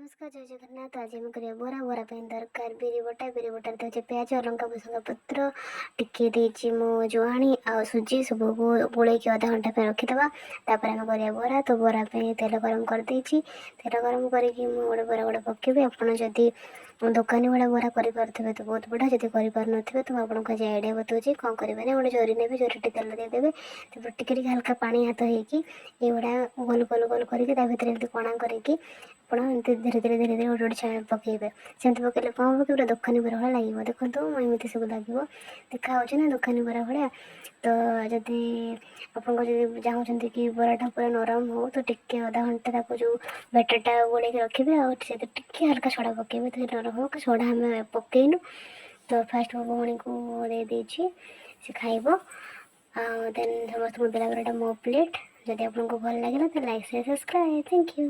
ନମସ୍କାର, ଜୟ ଜଗନ୍ନାଥ। ଆଜି ଆମେ କରିବା ବରା। ବରା ପାଇଁ ଦରକାର ବିରି ବଟା। ବିରି ବଟାରେ ଦେଉଛି ପିଆଜ, ଲଙ୍କା, ଭୃସଙ୍ଗ ପତ୍ର ଟିକେ ଦେଇଛି ମୁଁ, ଜୁଆଣି ଆଉ ସୁଜି। ସବୁକୁ ଗୋଳେଇକି ଅଧା ଘଣ୍ଟା ପାଇଁ ରଖିଦେବା। ତାପରେ ଆମେ କରିବା ବରା। ତ ବରା ପାଇଁ ତେଲ ଗରମ କରିଦେଇଛି। ତେଲ ଗରମ କରିକି ମୁଁ ଗୋଟେ ବରା ଗୋଟେ ପକାଇବି। ଆପଣ ଯଦି ଦୋକାନୀ ଭଳିଆ ବରା କରିପାରୁଥିବେ ତ ବହୁତ ବଢ଼ିଆ। ଯଦି କରିପାରୁନଥିବେ ତ ମୁଁ ଆପଣଙ୍କୁ ଆଜି ଆଇଡ଼ିଆ ବତାଉଛି କ'ଣ କରିବେ। ନା, ଗୋଟେ ଜରି ନେବେ, ଜରିଟି ତେଲ ଦେଇଦେବେ। ତାପରେ ଟିକେ ଟିକେ ହାଲକା ପାଣି ହାତ ହେଇକି ଏଇଭଳିଆ ଗୋଲ ଗୋଲ ଗୋଲ କରିକି, ତା ଭିତରେ ଏମିତି କଣା କରିକି ଆପଣ ଏମିତି ଧୀରେ ଧୀରେ ଧୀରେ ଧୀରେ ଗୋଟେ ଗୋଟେ ପକାଇବେ। ସେମିତି ପକାଇଲେ କ'ଣ ହେବ କି, ପୁରା ଦୋକାନୀ ବରା ଭଳିଆ ଲାଗିବ। ଦେଖନ୍ତୁ, ମୁଁ ଏମିତି ସବୁ ଲାଗିବ। ଦେଖାହେଉଛି ନା ଦୋକାନୀ ବରା ଭଳିଆ? ତ ଯଦି ଆପଣଙ୍କ ଯଦି ଚାହୁଁଛନ୍ତି କି ବରାଟା ପୁରା ନରମ ହଉ, ତ ଟିକେ ଅଧା ଘଣ୍ଟା ତାକୁ ଯେଉଁ ବ୍ୟାଟରଟା ଗୋଳେଇକି ରଖିବେ ଆଉ ସେଥିରେ ଟିକେ ହାଲକା ସୋଡ଼ା ପକାଇବେ, ତ ନରମ ହେବ। ସୋଡ଼ା ଆମେ ପକେଇନୁ। ତ ଫାଷ୍ଟ ମୋ ଭଉଣୀକୁ ଦେଇଦେଇଛି, ସେ ଖାଇବ। ଆଉ ଦେନ୍ ସମସ୍ତଙ୍କୁ ଦେଲା ପରେ ଏଇଟା ମୋ ପ୍ଲେଟ୍। ଯଦି ଆପଣଙ୍କୁ ଭଲ ଲାଗିଲା ତ like, share, subscribe. Thank you.